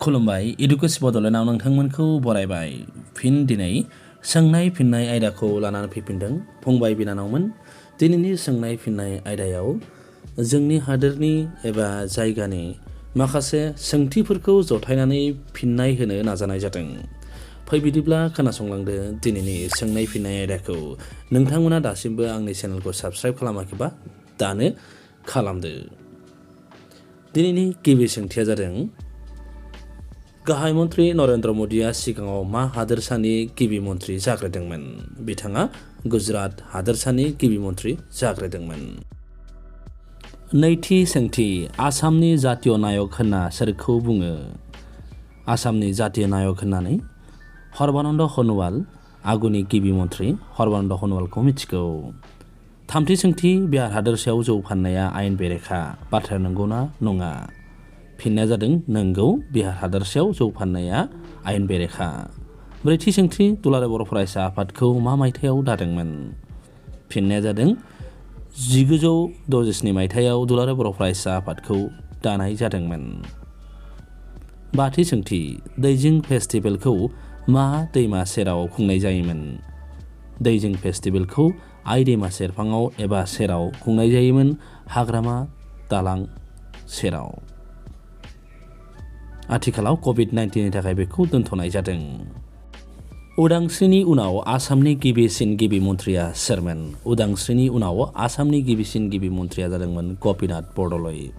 खुलुमबाय इडुकेस बडलेण्डआव नोंथांमोनखौ बरायबाय। फिन दिनै सोंनाय फिननाय आयदाखौ लानानै फैफिनदों फंबाय बिनानावमोन। दिनैनि सोंनाय फिननाय आयदायाव जोंनि हादोरनि एबा जायगानि माखासे सोंथिफोरखौ जथायनानै फिननाय होनो नाजानाय जादों। फै बिदिब्ला खोनासंलांदो दिनैनि सोंनाय फिननाय आयदाखौ। नोंथांमोना दासिमबो आंनि चेनेलखौ साबस्क्राइब खालामाखैबा दानो खालामदो। दिनैनि गिबि सोंथिया जादों गाहाय मन्त्रि नरेन्द्र मदिया सिगाङाव मा हादोरसानि गिबि मन्त्रि जाग्रोदोंमोन? बिथाङा गुजरात हादोरसानि गिबि मन्त्रि जाग्रोदोंमोन। नैथि सोंथि आसामनि जातीय नायक होनना सोरखौ बुङो? आसामनि जातीय नायक होननानै सर्बानन्द सन'वाल आगुनि गिबि मन्त्रि सर्बानन्द सन'वालखौ मिथिगौ। थामथि सोंथि बिहार हादोरसायाव जौ फाननाया आयेन बेरेखा बाथ्राया नंगौना नङा? फिननाया जादों नंगौ, बिहार हादोरसायाव जौ फाननाया आयेन बेरेखा। ब्रैथि सोंथि दुलाराय बर' फरायसा आफादखौ मा मायथाइयाव दादोंमोन? फिननाया जादों 1967 मायथाइयाव दुलाराय बर' फरायसा आफादखौ दानाय जादोंमोन। बाथि सोंथि दैजिं फेस्टिभेलखौ मा दैमा सेराव खुंनाय जायोमोन? दैजिं फेस्टिभेलखौ आइ दैमा सेरफाङाव एबा सेराव खुंनाय जायोमोन, हाग्रामा दालां सेराव। आथिखालाव कभिड-19नि थाखाय बेखौ दोनथ'नाय जादों। उदांस्रिनि उनाव आसामनि गिबिसिन गिबि मन्त्रिया सोरमोन? उदांस्रिनि उनाव आसामनि गिबिसिन गिबि मन्त्रिया जादोंमोन गपिनाथ बरदलै,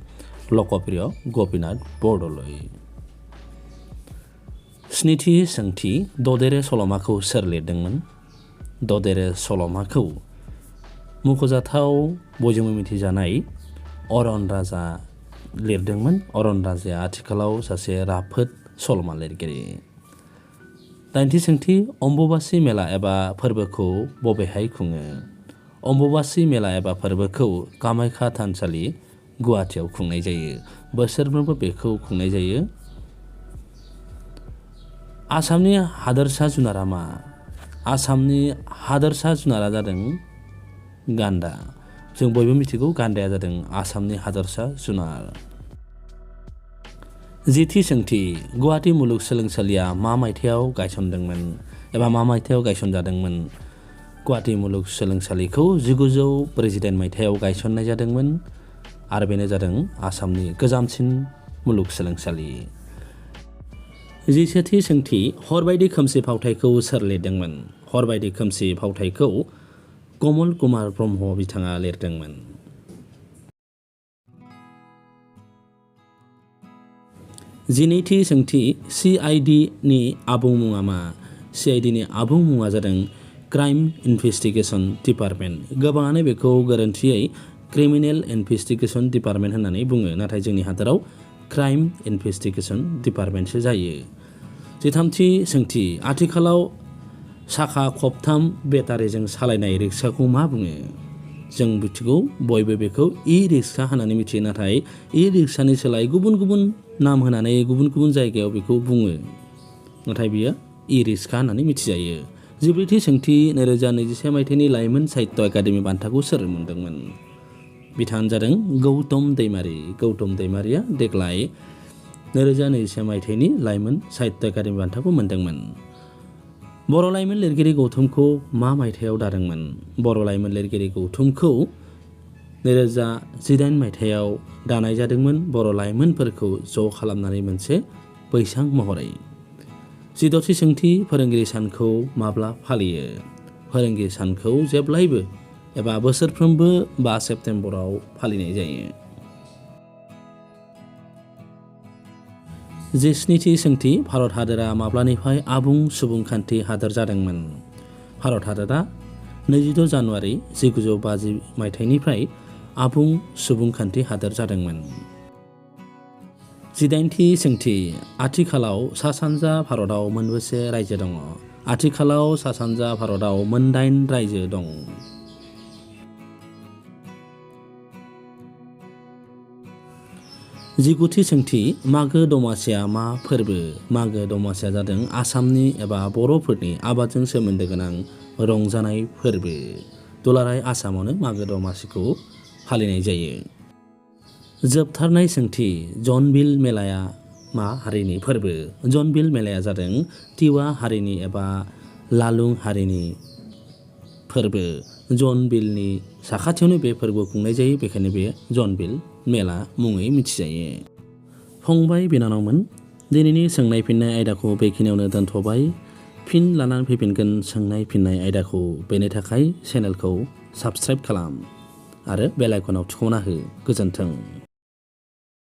लकप्रिय गपिनाथ बरदलै। स्निथि सोंथि ददेरे सल'माखौ सोर लिरदोंमोन? ददेरे सल'माखौ मुंख'जाथाव बयजोंबो मिथिजानाय अरन राजा लिरदोंमोन। अरन राजाया आथिखालाव सासे राफोद सल'मा लिरगिरि। दाइनथि सोंथि अम्बुबासि मेला एबा फोरबोखौ बबेहाय खुङो? अम्बुबासि मेला एबा फोरबोखौ कामाख्या थानसालि गुवाहाटियाव खुंनाय जायो। बोसोरफ्रोमबो बेखौ खुंनाय जायो। आसामनि हादोरसा जुनारा मा? आसामनि हादोरसा जुनारा जादों गान्दा। जों बयबो मिथिगौ गान्दाया जादों आसामनि हादोरसा जुनार। जिथि सोंथि गुवाहाटि मुलुगसोलोंसालिया मा मायथाइयाव गायसनदोंमोन एबा मा मायथाइयाव गायसनजादोंमोन? गुवाहाटि मुलुगसोलोंसालिखौ 1948 मायथाइयाव गायसननाय जादोंमोन आरो बेनो जादों आसामनि गोजामसिन मुलुगसोलोंसालि। जिसेथि सोंथि हरबायदि खोमसि फावथायखौ सोर लिरदोंमोन? हरबायदि खोमसि फावथायखौ कमल कुमार ब्रह्म बिथाङा लिरदोंमोन। जिनैथि सोंथि CID नि आबुं मुङा मा? CID नि आबुं मुङा जादों क्राइम इनभेस्टिगेसन डिपार्टमेन्ट। गोबाङानो बेखौ गोरोन्थियै क्रिमिनेल इनभेस्टिगेसन डिपार्टमेन्ट होननानै बुङो, नाथाय जोंनि हादोराव क्राइम इनभेस्टिगेसन डिपार्टमेन्टसो जायो। जिथामथि सोंथि आथिखालाव साखा खबथाम बेटारिजों सालायनाय रिक्साखौ मा बुङो? जों मिथिगौ बयबो बेखौ इ-रिक्सा होननानै मिथियो, नाथाय इ-रिक्सानि सोलाय गुबुन गुबुन नाम होनानै गुबुन गुबुन जायगायाव बेखौ बुङो, नाथाय बियो इ-रिक्सा होननानै मिथिजायो। जिब्रैथि सोंथि 2021 मायथाइनि लाइमोन साहित्य एकाडेमि बान्थाखौ सोर मोनदोंमोन? बिथाङानो जादों गौतम दैमारि। गौतम दैमारिया देग्लाय 2021 मायथाइनि लाइमोन साहित्य एकाडेमि बान्थाखौ मोनदोंमोन। बर' लाइमोन लिरगिरि गौतमखौ मा मायथाइयाव दादोंमोन? बर' लाइमोन लिरगिरि गौतमखौ 2018 मायथाइयाव दानाय जादोंमोन बर' लाइमोनफोरखौ ज' खालामनानै मोनसे बैसां महरै। जिद'थि सोंथि फोरोंगिरि सानखौ माब्ला फालियो? फोरोंगिरि सानखौ जेब्लायबो एबा बोसोरफ्रोमबो 5 सेप्तेम्बराव फालिनाय जायो। जिस्निथि सोंथि भारत हादोरा माब्लानिफ्राय आबुं सुबुंखान्थि हादोर जादोंमोन? भारत हादोरा 22 जानुवारि 1950 मायथाइनिफ्राय आबुं सुबुंखान्थि हादोर जादोंमोन। जिदाइनथि सोंथि आथिखालाव सा-सानजा भारतआव मोनबेसे रायजो दङ? आथिखालाव सा-सानजा भारतआव 8 रायजो दं। जिगुथि सोंथि मागो दमासिया मा फोरबो? मागो दमासिया जादों आसामनि एबा बर'फोरनि आबादजों सोमोन्दो गोनां रंजानाय फोरबो। दुलाराय आसामावनो मागो दमासिखौ फालिनाय जायो। जोबथारनाय सोंथि जौनबिल मेलाया मा हारिनि फोरबो? जॉनबिल मेलाया जादों टिवा हारिनि एबा लालुं हारिनि फोरबो। जॉनबिलनि साखाथियावनो बे फोरबो खुंनाय जायो, बेखायनो बे जॉनबिल मेला मुङै मिथिजायो। फंबाय बिनानावमोन, दिनैनि सोंनाय फिननाय आयदाखौ बेखिनियावनो दोनथ'बाय। फिन लानानै फैफिनगोन सोंनाय फिननाय आयदाखौ। बेनि थाखाय चेनेलखौ साबस्क्राइब खालाम आरो बेल आइकनाव थुखावना हो। गोजोन्थों।